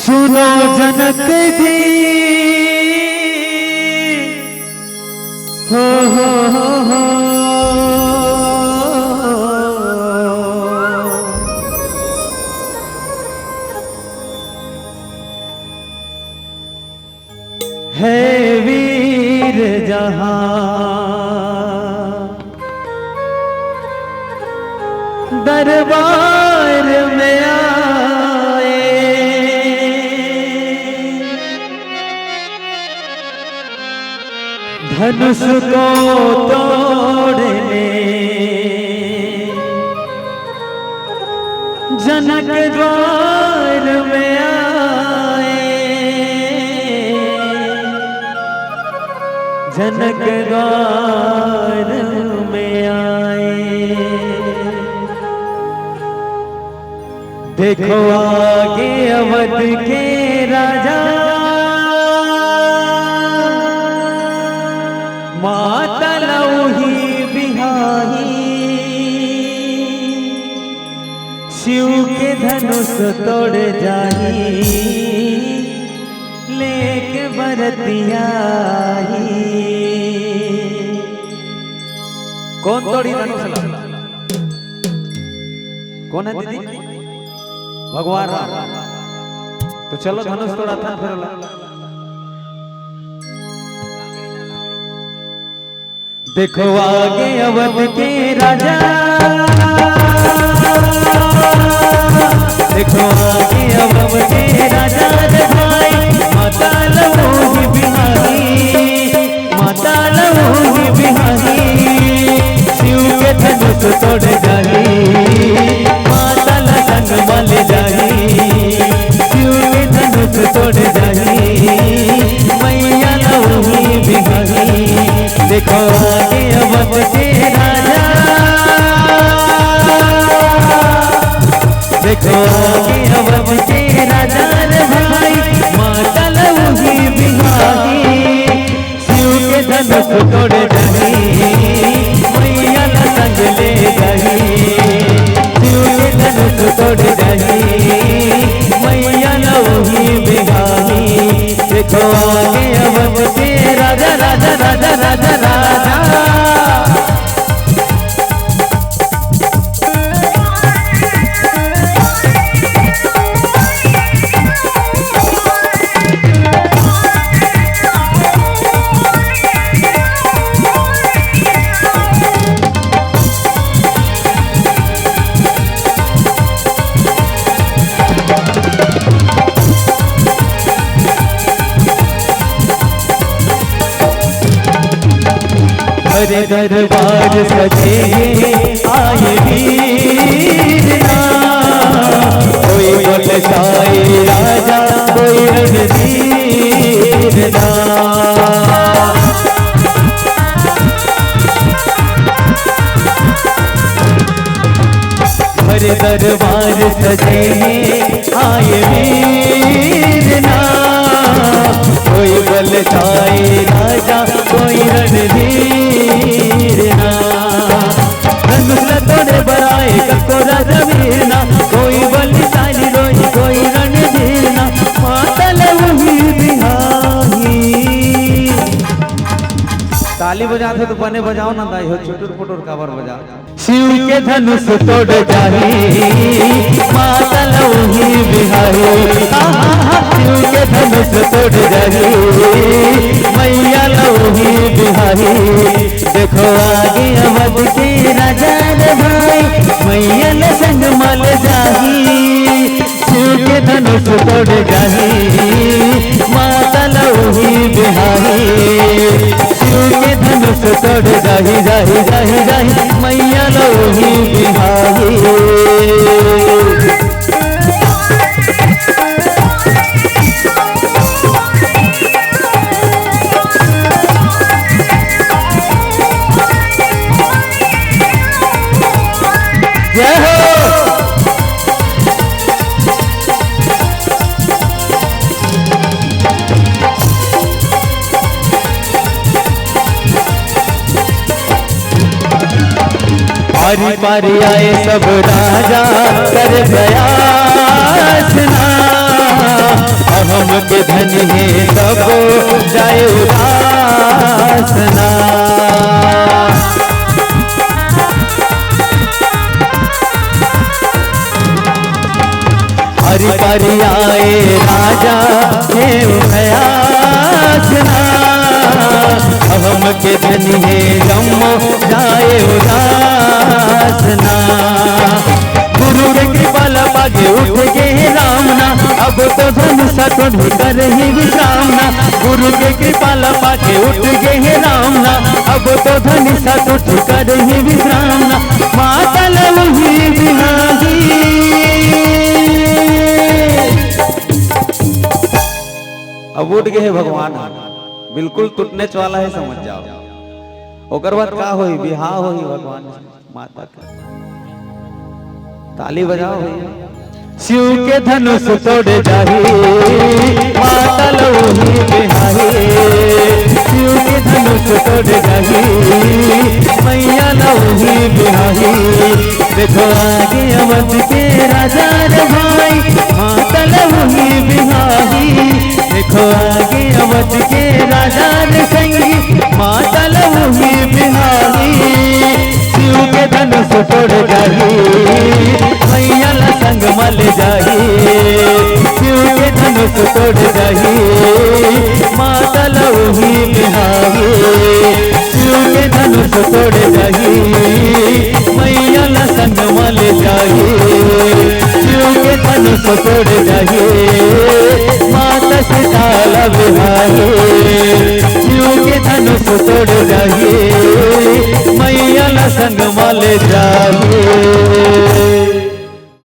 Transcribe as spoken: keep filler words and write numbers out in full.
दुनों जन के दी हो, हो, हो, हो। हे वीर जहाँ दरबार में आए, धनुष को तोड़ने जनक द्वार में आए, जनक द्वार में आए। देखो आगे अवध के राजा, माता लौही बिहारी, शिव के धनुष तोड़ जाही, लेके बरतिया ही। कौन तोड़ी धनुष ला? कौन है दीदी? भगवान राम। तो चलो धनुष तोड़ा था फिर ला। देखो आगे अवध के राजा, देखो आगे अवध के राजा रे भाई, माता लौही बिहारी, माता लौही बिहारी, शिव के धनुष तोड़ जाही, माता ला संग मा ले जाही, शिव के धनुष तोड़ जाही, मैया लौही बिहारी। देखो आगे अवध के राजा, देखो आगे अवध के राजा रे भाई, माता लौही बिहारी, शिव के धनुष तोड़ जाही, मैया ला संग ले जाही, शिव के धनुष तोड़ जाही, मैया लौही बिहारी। देखो आगे अवध के राजा, राजा, राजा, राजा, राजा। हर दरबार सजे आए वीर ना, कोई बोले साई राजा, कोई रणधीर ना। हर दरबार सजे आए वीर ना, कोई बलशाली राजा, कोई रणधीर ना। धनुष ल तोड़े बर आए कतको राजा वीर ना, कोई बलशाली रोही, कोई रणधीर ना, माता लौही बिहारी। ताली बजात हो तो बने बजाओ ना दाई हो, चुटुर पुटुर काबर बजाओ। शिव के धनुष तोड़ जाही, माता लौही बिहारी। आहा, शिव के धनुष तोड़ जाही, मैया लौही बिहारी। देखो आगे अवध के राजा रे भाई, मैया ल संग मा ले जाही। शिव के धनुष तोड़ जाही, माता लौही बिहारी। शिव के धनुष तोड़ जाही, जाही, जाही, जाही, मैया लौही बिहारी। जय हो। पारी पारी आए सब राजा कर प्रयास ना, के धनी हे तब जाए उदास ना। हरि परियाए राजा हे उदास ना। हमके धनी हे जम्मो जाए उदास ना। गुरु के कृपा ला पाके उठ गे हे राम ना। अब तो धनुष टोढ़ कर ही विश्राम ना। गुरु के कृपा ला पाके उठ गे हे राम ना। अब तो धनुष टोढ़ कर ही विश्राम ना। मातल उही बिहारी। अब उठ गे हे भगवान, बिल्कुल टूटने वाला हे, समझ जाओ। ओकर बाद का होही? बिहाव होही भगवान माता के। ताली बजाओ भैया। शिव के धनुष टोढ़ जाही, मातल उही बिहारी। शिव के धनुष टोढ़ जाही, मैया ला उही बिहारी। देखो आगे अवध के राजा रे भाई, मातल उही बिहारी। देखो आगे अवध के राजा रे संगी, मातल उही बिहारी। शिव के धनुष टोढ़ जाही, मैया ला संग मा ले जाही। शिव के धनुष टोढ़ जाही, मातल उही बिहारी। शिव के धनुष टोढ़ जाही, मैया ला संग मा ले जाही। शिव के धनुष टोढ़ जाही, माता सीता ला बिहारी। शिव के धनुष टोढ़ जाही, मैया ला संग मा ले जाही।